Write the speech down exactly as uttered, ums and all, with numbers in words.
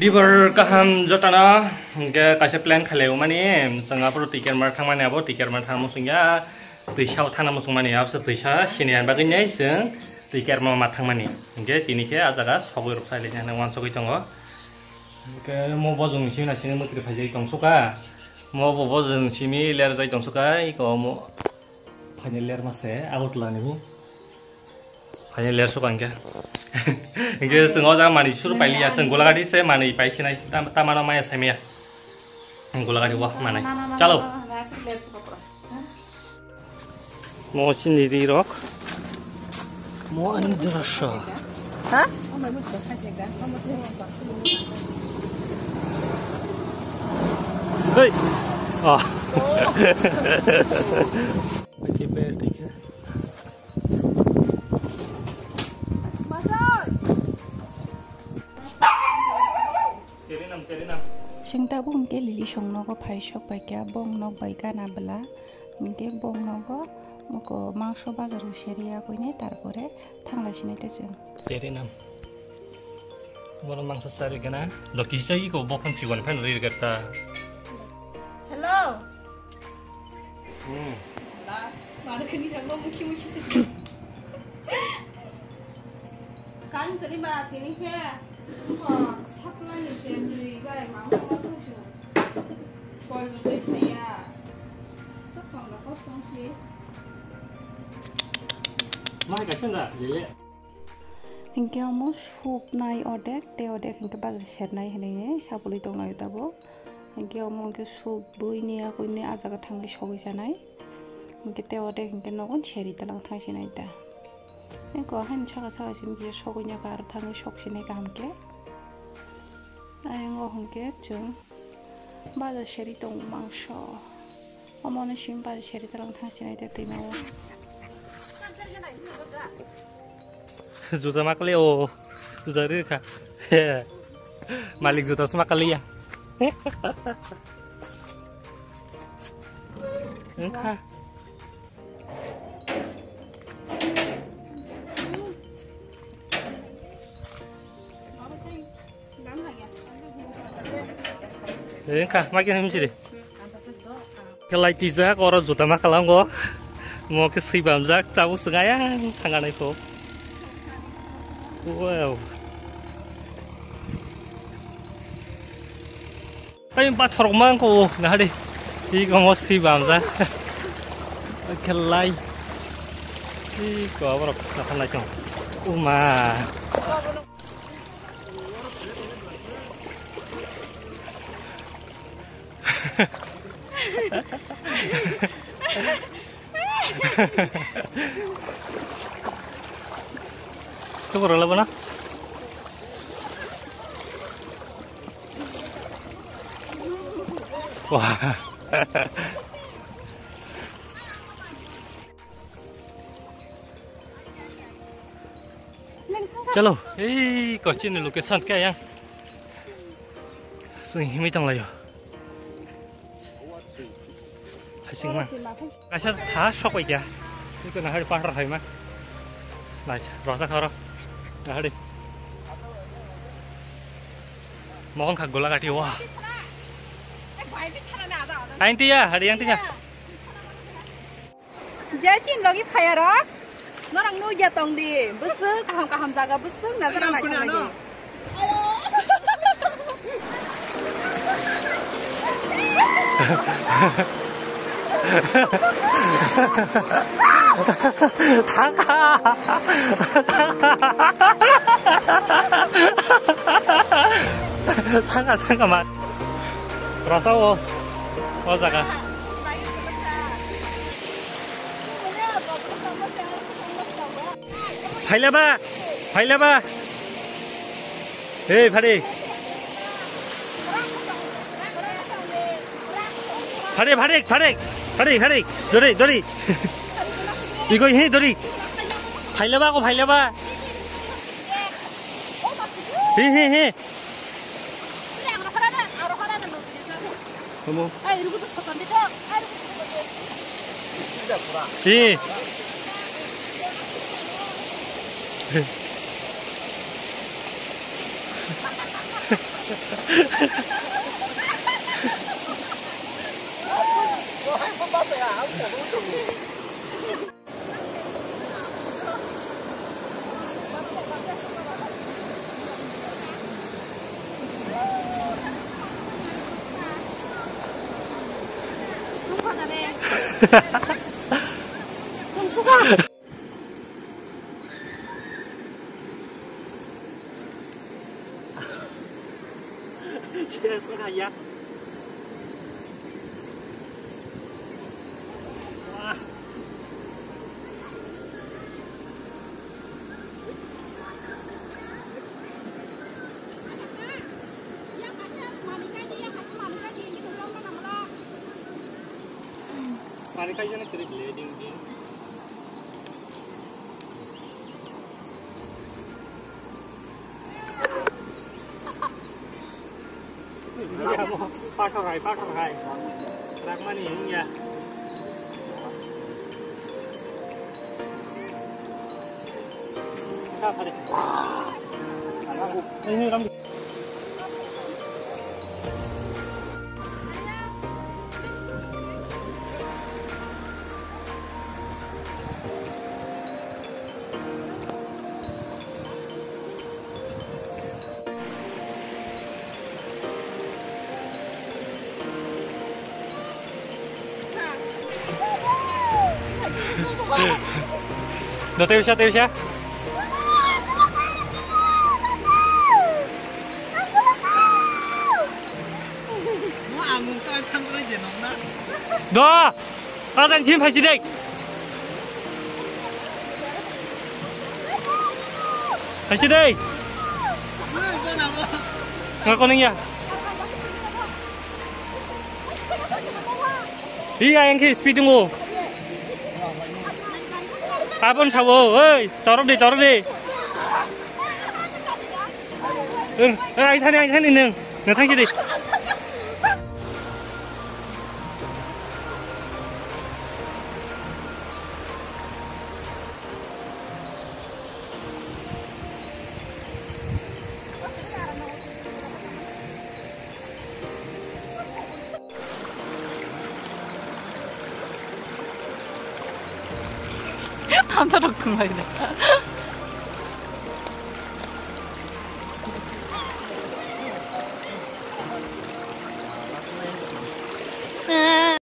Dibar kaham jotana, hingke kaisa plan khalai mani, chwng aphuru tiket mar thangmani abo, tiket mar thangma sungya, twisa thana musung mani, abse twisa sini an bagwi nai chwng tiket ma ma thangmani. Hingke tini khe a jaga sogwi rok sai le hwnwi wansugwi tongo. Hingke mo bojong simi na sini mwtri phaijai tongsuka, mo bo bojong simi ler jai tongsuka, iko mo. Phaini ler ma se, abo tla nini. Phaini ler suka hingke. Hingke chwng o jaga manwi suru pailiya, chwng Golagati se manwi paisinai. Tam-, tamano maya saimaya. Golagati bo manai. Chalo. Mo chini ri rok. Mo ani drasha. Ha? Hey. Oh. Oke, baik, oke. Chwng tabuk hwnkhe Lily song nogo phai sok pai kha, bong nok bai gana bwla. Hwnkhe bong nogo mokol mangso bazar o seri ya koi nai, tarpore thangla sinai ta chwng. Seri nam. Borok mangsa sari gana. Loki sai ko bophang chikon phan rir gata. Hello. Hmm. La, mana kani thangno mukhi mukhi se. Kan tani ba tini khe. Mo supply ni se twi bai ma ma ma thung shu. Koi bo twi thaya. Sak pang da kos pang si. Mai ka chen da, lele. Hingke omo soup nai odek, tei odek hingke baja sernai hinui sabului tongnai tabuk. Hingke omo hingke soup bui ni yakui ni a jaga thangwi sogwi sanai. Hingke tei odek hingke nogo seri talang thang sinai ta. Hingke o haino saka saka sini kisa sogwi naka aro thangwi sok sinai kaham khe. Ayang o hingke chwng. Baja seri tongo mangso. Omo ni simi baja seri talang thang sinai te twi ma o. Juta makle o. Juta ri kha. Malik juta se makle ya. Wngkha. Engkha, ma khe himsiri. Kelai tijak, oro juta ma kalango. Mo khe swi bamjak, tabuk swng ayang thanganai pho. Wow. Tei pathorok ma wngkha o, nahadi. Iko mo swi bamjak. Khelai. Iko aborok naharlai tong. Uma. Tukur wala bana. Wah. Chalo, ei kochini location khe yang. Swing himwi tonglaio. Hasing ma. Kaisa tha sokoi kya. Iko nahari pahar hai ma. Nai, rosa kharo. Nahari. Mohon kha gola kati wa. Aunty ya, hari aunty ya. Jai chin logi phaya rok. Norok nugya tong di. Bwswk kaham kaham jaga bwswk na jaga nai thang lagi. Thangkha. Thangkha, thangkha ma. Rasa o. O jaga. Phailaba, phailaba. Hey, phari. Phari, phari, phari. Phari, phari. Dori, dori. Igo hi dori. Phailaba ko phailaba. Hi, hi, hi. Omo. Hi. Pari kai jana kiri bile ding ding. Pathor hai, pathor hai. Rakmani ya. Ini ram. Do tei wisa, tei wisa. Do! Kajan chim phaisi dei. Phaisi dei. Nga kono ya. Iya yang ke speed mo. Abon sawo, oi, torok de, torok de. Eng, eng, ai thani, ai thani neng. Neng thangsi di. Tanta rok thung lai de.